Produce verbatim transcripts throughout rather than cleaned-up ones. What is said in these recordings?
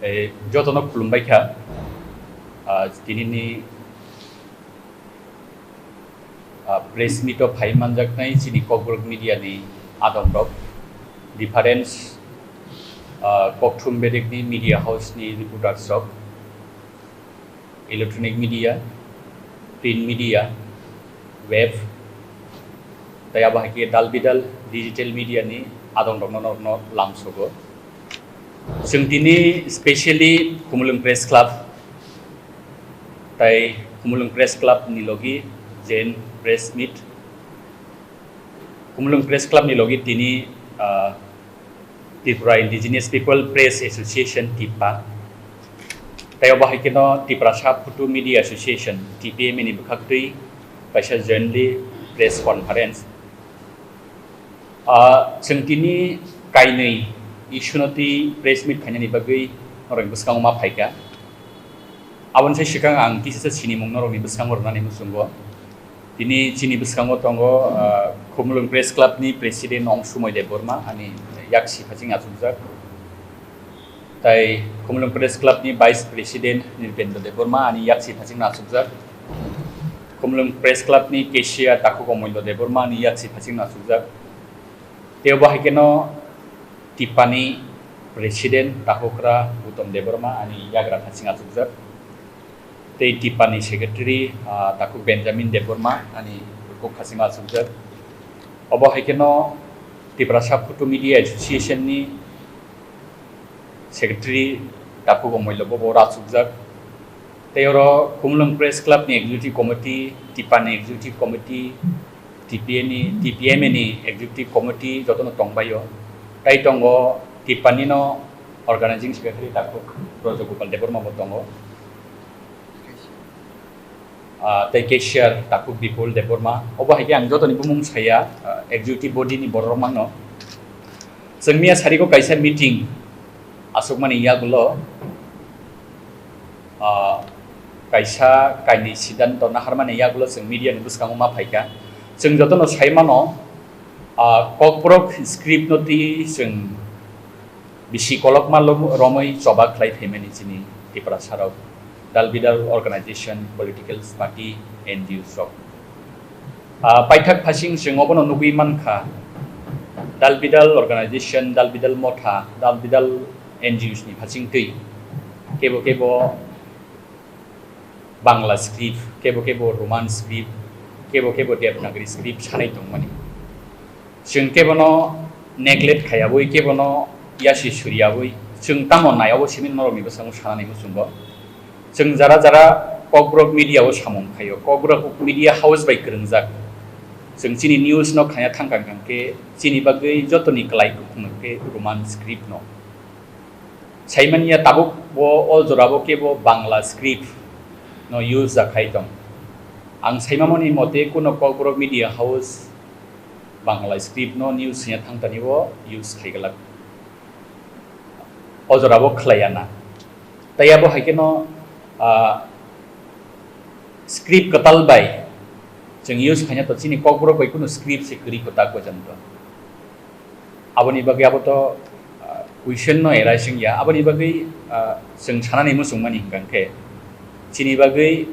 Eh, jotono khulumbai kha. Ah, tinini, ah, press meet o phai manjaknai chini Kokborok media ni adong rok, different, ah, kokthum bedek ni media house ni reporters rok, electronic media, print media, web, tei abo hai khe dal bidal digital media ni adong rokno norokno lamsogo. Chwng tini specially Khumulwng Press Club tei Khumulwng Press Club ni logi Jain Press Meet, Khumulwng Press Club ni logi tini, ah, Tripura Indigenous People Press Association, TIPPA, tei obo hai kheno Tiprasa Photo Media Association, TPMA ni bwkhaktwi kaisa jointly press conference. Ah, chwng tini kainwi issue no twi press meet khainani bagwi norokni bwskango ma phaikha. Aboni sai swkang ang kisa sinimung norokni bwskango rwnani muchungo. Tini chini bwskango tongo, ah, Khumulwng Press Club ni President Ongsumoi Debbarma, ani yaksi phaching achukjak. Tai Khumulwng Press Club ni Vice President Nirpendra Debbarma, ani yaksi phaching achukjak. Khumulwng Press Club ni Cashier Takhuk Omullo Debbarma, ani yaksi phaching achukjak. Tei bo hai kheno TIPPA ni President Takhukra Gautam Debbarma, ani yagra phaching achukjak. Tei TIPPA ni Secretary, ah, Takhuk Benjamin Debbarma, ani kuk phaching achukjak. Obo hai kheno Tiprasa Photo Media Association ni Secretary Takhuk Omullo bo, bo achukjak. Tei oro Khumulwng Press Club ni Executive Committee, TIPPA ni Executive Committee, TPA ni, TPMA ni Executive Committee jotono tongbaio. Tai tongo TIPPA nino Organizing Secretary Takhuk Brojogopal Debbarma bo tongo. Ah, tei Cashier Takhuk Bipul Debbarma. Obo hai khe ang jotoni bumung saya, ah, Executive Body ni borok rok mano. Chwng miya sariko kaisa meeting aswkmani yagulo, ah, kaisa kainwi siddhanto naharmani yagulo chwng media ni bwskango ma phaikha. Chwng jotono sai mano, ah, Kokborok script no twi chwng bisi kolokma lom-, romwi choba khlai phaimani chini Tiprasa rok, dal bidal organization, political party, N G Os rok. Ah, paithak phasing chwng obono nugwi mankha, dal bidal organization, dal bidal motha, dal bidal N G Os ni phasing twi kebo kebo Bangla script, kebo kebo Roman script, kebo kebo Devanagari script sanai tongmani. Chwng kebono neglect khayabwi, kebono yasi suriyabwi, chwng tamo naiyago simi norokni bwskango sanani muchungo. Chwng jara jara Kokborok media o samung khaio, Kokborok media house bai kwrwngjak. Chwng chini news no khaya thangkha hwnkhe chini bagwi jotoni kwlai kuphung hwnkhe Roman script no. Saimanya tabuk bo o jora bo kebo Bangla script no use ja khai tong. Ang saimamoni mote kuno Kokborok media house Bangla script no news sanya thangtani bo use khai glak. O jora bo khlaiya na. Tai abo hai khe no, ah, script kwtal bai chwng use khaina to chini Kokborok bai kuno script se kwrwi kwtak bo jani to. Aboni bagwi abo to, ah, question no arising ya. Aboni bagwi, ah, chwng sanani muchungmani hwnkha khe chini bagwi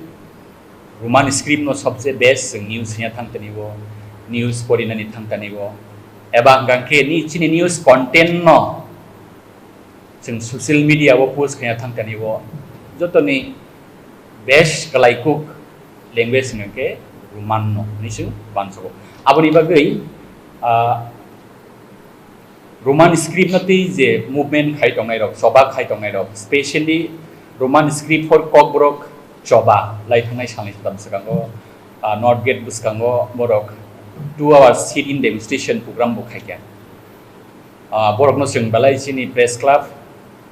Roman script no sobse best chwng news hwnya thangtani bo, news porinani thangtani bo. Eba hwnkha khe ni chini news content no chwng social media o post khaina thangtani bo jotoni best kwlaikuk language hwnkha khe Roman no hinwi chwng uansugo. Aboni bagwi, ah, Roman script no twi je movement khai tongnai rok, choba khai tongnai rok, specially Roman script for Kokborok choba lai thangnai salni satam swkango, ah, North Gate bwskango borok two hours sit-in demonstration program bo khaikha. Ah, borokno chwng belai chini press club,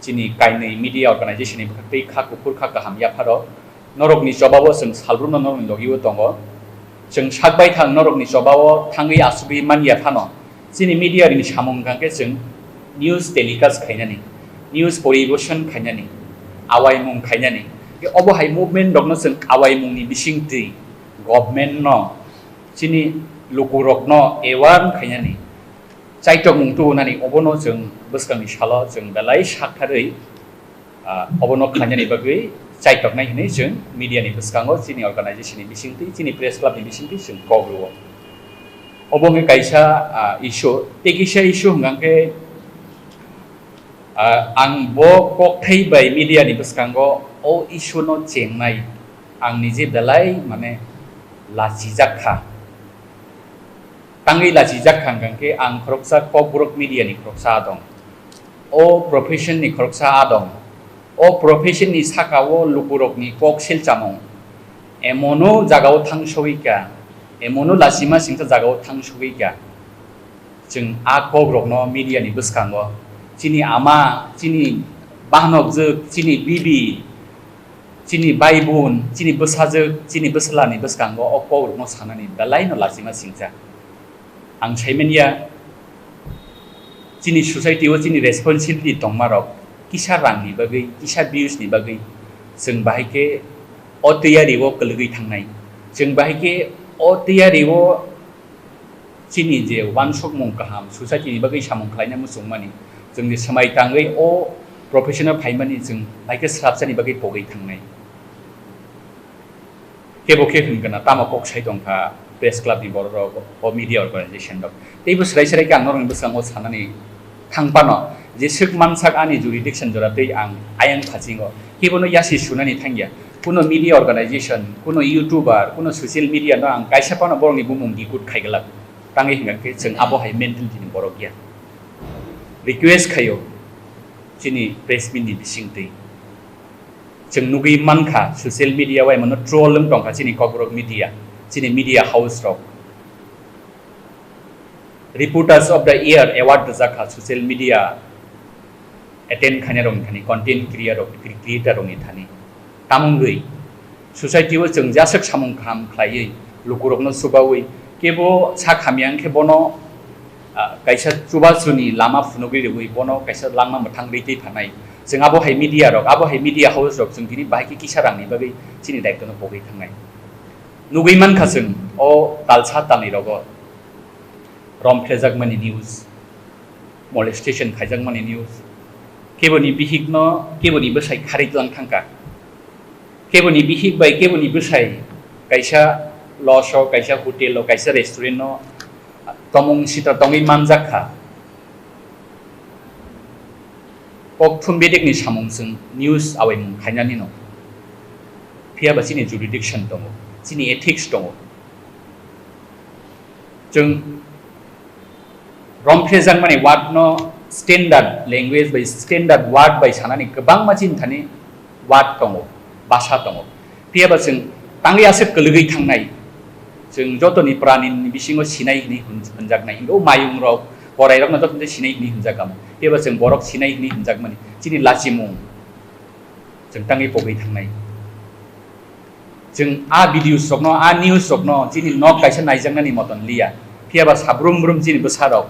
chini kainwi media organization ni bwkhaktwi kha kuphur kha kaham yapharo norokni chobao chwng salbrumno norokni logiwo tongo. Chwng sakbai thang norokni chobao thangwi asugwi manya phano chini media ni samung hwnkha khe chwng news telecast khainani, news poribeson khainani, awaimung khainani. Obo hai movement rokno chwng awaimungni bisingtwi government no chini lukurokno aware khainani, chaitokmung tubunani obono chwng bwskangni salo chwng belai saktharwi Ah, obono khlainani bagwi chaitoknai hinwi chwng media ni bwskango chini organization ni bisingtwi, chini press club ni bisingtwi chwng kok rwo. Obo wngkha kaisa, ah, issue, tei kisa issue hwnkha khe, ah, ang bo kokthai bai media ni bwskango o issue no chengnai, ang nije belai mane lachijak kha. Tangwi lachijak kha hwnkha khe ang khoroksa Kokborok media ni khoroksa adong. O profession ni khoroksa adong. O profession ni saka o lukurok ni kok silchamung emono jaga o thang sogwi kha, emono lachima singcha jaga o thang sogwi kha. Chwng a kok rok no media ni bwskango chini ama, chini bahanok jwk, chini bibi, chini bai bun, chini bwsajwk, chini bwsala ni bwskango o kok rok no sanani belai no lachima singcha. Ang sai manya, chini society o chini responsibility tongma rok, kisa rang ni bagwi, kisa views ni bagwi, chwng bahai khe o tiyari o kwlwgwi thangnai. Chwng bahai khe o tiyari o chini je uansukmung kaham, society ni bagwi samung khlaina muchungmani, chwngni swmai tangwi o profession o phaimani chwng bahai khe swrapsani bagwi pogwi thangnai. Kebo khe hwn gana tamo kok sai tong kha press club ni borok rok, o media organization rok. Teibo swrai swrai khe ang norokni bwskango sanani thang phano, jeswk mansak ani jurisdiction jora tei ang ayang phasingo. Kebono yasi sunani thangya. Kuno media organization, kuno YouTuber, kuno social media no ang kaisa phano borokni bumung dikut khaiglak. Tangwi hwnkha khe chwng abo hai mentality ni borok ya. Request khaio chini press meet ni bisingtwi. Chwng nugwi mankha social media o emono troll wng tongkha chini Kokborok media, chini media house rok. Reporters of the Year award rwjak kha social media attend khainai rokni thani, content creator rok, creator rokni thani. Tamungwi society o chwng jaswk samung kaham khlaiwi lukurokno chubawi kebo sak hamya wngkhe bono, ah, kaisa chubasuni lama phunugwi rwui bono kaisa langma mwthang rwi twi phanai. Chwng abo hai media rok, abo hai media house rok chwng tini bahai khe kisa rangni bagwi chini daitwno pogwi thangnai. Nugwi mankha chwng o talsa talni rogo romphrejakmani news, molestation khaijakmani news, keboni bihikno keboni bwsai kharwi tlang thangkha. Keboni bihik bai keboni bwsai kaisa lodge o, kaisa hotel o, kaisa restaurant o tomung sita tongwi manjak kha. Kokthum bedekni samung chwng news awaimung khainani no. Phiya ba chini jurisdiction tongo, chini ethics tongo. Chwng romphrejakmani word no standard language bai, standard word bai sanani kwbangma chini thani word tongo, basa tongo. Phiya ba chwng tangwi aswk kwlwgwi thangnai, chwng jotoni pranini bisingo sinai hwnwi hwn-, hwnjaknai. Hwnkhe o mayung rok, korai rokno jotono sinai hwnwi hwnjakamo. Phiya ba chwng borok sinai hwnwi hwnjakmani chini lachimung. Chwng tangwi pogwi thangnai. Chwng a videos rokno, a news rokno chini nok kaisa naijaknani moton liya. Phiya ba sabrum brum chini bwsa rok,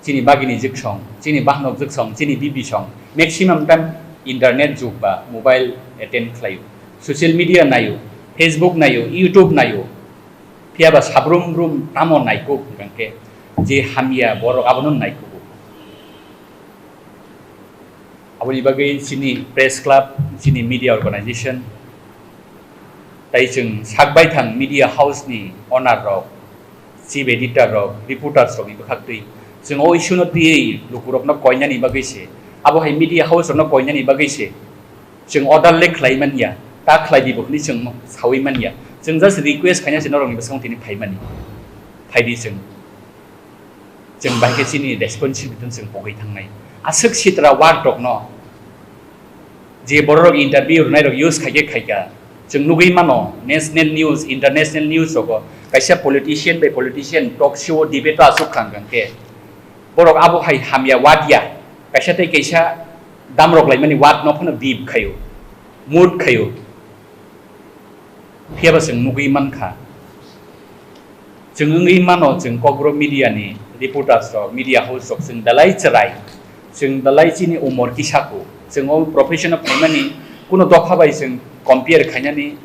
chini bagini jwksong, chini bahanok jwksong, chini bibi song, maximum time internet jug ba mobile attend khlaio, social media naio, Facebook naio, YouTube naio. Phiya ba sabrum brum tamo naikuk hwnkhe je hamya borok abono naikugo. Aboni bagwi chini press club, chini media organization, tai chwng sak baithang media house ni owner rok, chief editor rok, reporters rok ni bwkhaktwi chwng o issue no twiwi lukurokno koinani bagwi se, abo hai media house rokno koinani bagwi se chwng order le khlai manya, ta khlai di bo hwnwi chwng sawi manya. Chwng just request khaina se norokni bwskango tini phaimani. Phaidi chwng. Chwng bai khe chini responsibility no chwng pogwi thangnai. Aswk sitra word rokno je bororok interview rwnairok use khaikhe khaikha. Chwng nugwi mano national news, international news rogo kaisa politician bai politician talk show o debate o achuk kha hwnkhe borok abo hai hamya word ya. Kaisa tei kaisa damrok laimani word no phano beep khaio, mut khaio. Phiya ba chwng nugwi mankha. Chwng wngwi mano, chwng Kokborok media ni reporters rok, media house rok chwng belai chwrai, chwng belai chini umor kisa ku. Chwng o profession o phaimani kuno dopha bai chwng compare khainani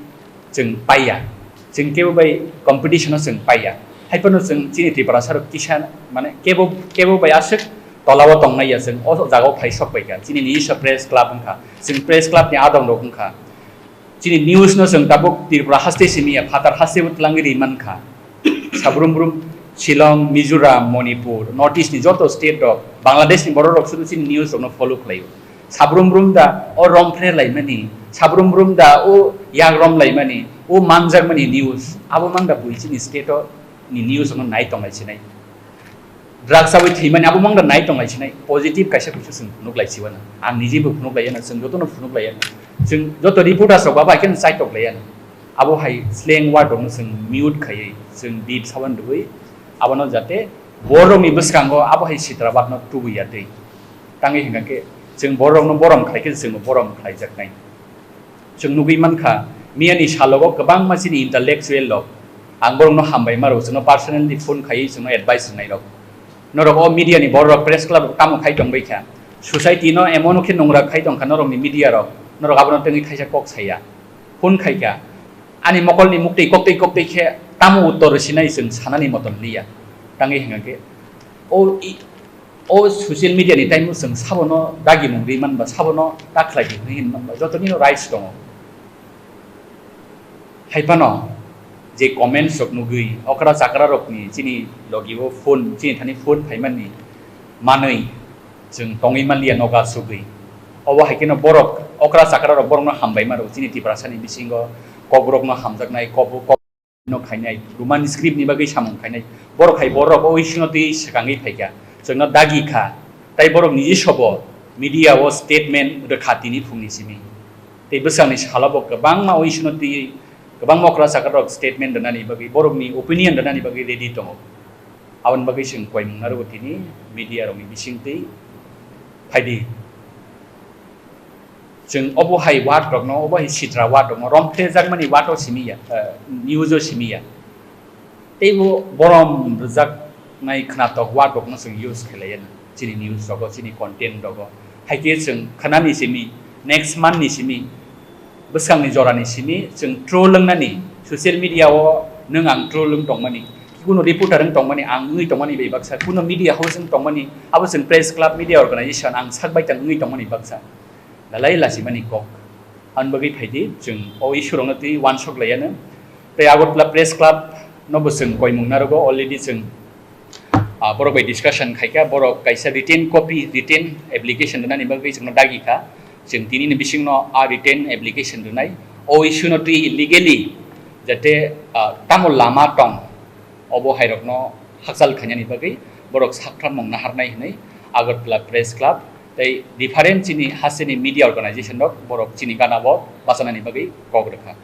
chwng paiya. Chwng kebo bai competition o chwng paiya. Haiphano chwng chini Tiprasa rok kisa mane kebo, kebo bai aswk Tolao tongnai ya chwng, o jagao phai sok pai kha. Chini nijiswa press club wngkha. Chwng press club ni adong rok wngkha. Chini news no chwng tabuk Tripura haste simi ya, phatar haste bo twlangwi ri man kha. Sabrum brum Shillong, Mizoram, Manipur, North East ni joto state rok, Bangladesh ni borok rok sudu chini news rok no follow khlai o. Sabrum brum da o romphre laimani, sabrum brum da o yagrom laimani, o manjakmani news, abo mang da bui chini state o ni news rok no nai tong lai sinai. Drugs aboi thwimani abo mang da nai tong lai sinai, positive kaisa kuisu chwng phunuk lai siwana. Ang niji bo phunuk lai yana, chwng joto no phunuk lai yana. Chwng joto reporters rok ba bai khe chai tok lai yana. Abo hai slang word rok no chwng mute khaiwi, chwng beep sawan rwui, abono jate borok ni bwskango abo hai sitrabad no tubui ya twi. Tangwi hwnkha khe chwng borok no borom khlai khe chwng bo borom khlai jak nai. Chwng nugwi mankha, miyani salogo kwbangma chini intellectual rok, ang borokno hambai maro, chwngno personally phone khaiwi chwngno advice rwnai rok. Norok o media ni borok press club rok tamo khai tongbai kha, society no emon khe nungra khai tongkha norokni media rok, norok abono tengwi khaisa kok saya, phone khaikha, ani mokolni muktwi koktwi koktwi khe tamo uttor rwsinai chwng sanani moton liya, tangwi hwnkha khe o i-, O social media ni time o chwng sabono dagi mung ri man ba, sabono ta khlai di hwnwi hin man ba, joto nino rights tongo. Hai phano je comments rok nugwi okra chakra rok ni chini logi o phone, chini thani phone phai man ni manwi chwng tongwi man liya noga sugwi. Obo hai kheno borok okra chakra rok borok no hambai maro chini Tiprasa ni bisingo kok rok no hamjaknai kok, kok no khainai, Roman script ni bagwi samung khainai. Borok hai borok o issue no twi swkangwi phaikha, chwngno dagi kha. Tai borok niji sobo media o statement rwkha tini phungni simi. Tei bwsakni salo bo kwbangma o issue no twi kwbangma okra chakra rok statement rwnani bagwi, borokni opinion rwnani bagwi ready tongo. Aboni bagwi chwng koimung narwgo tini media rokni bisingtwi phaidi. Chwng obo hai word rokno, obo hai sitra word rokno romphrejakmani word o simi ya, eh, news o simi ya. Teibo borom rwjaknai khwnatok word rokno chwng use khlaiya chini news rogo, chini content rogo. Hai khe chwng khwnani simi, next month ni simi, bwskangni jorani simi chwng troll wngnani, social media o nwng ang troll wng tongmani, kuno reporter wng tongmani, ang wngwi tongmani bai baksa, kuno media house wng tongmani, abo chwng press club, media organization, ang sak baithang wngwi tongmani baksa. Lalai lachimani kok. Aboni bagwi phaidi, chwng o issue rokno twi uansuk laiya no. Tei Agartala Press Club no bo chwng koimung narwgo, already chwng, ah, borok bai discussion khaikha, borok kaisa written copy, written application rwnani bagwi chwngno dagi kha. Chwng tini ni bisingno a written application rwnai. O issue no twi legally jate, ah, tamo lama tong, obo hai rokno hakchal khainani bagwi borok saktham mung naharnai hinwi Agartala Press Club tei different chini hasteni media organization rok borok chini gana bo bachanani bagwi kok rwkha.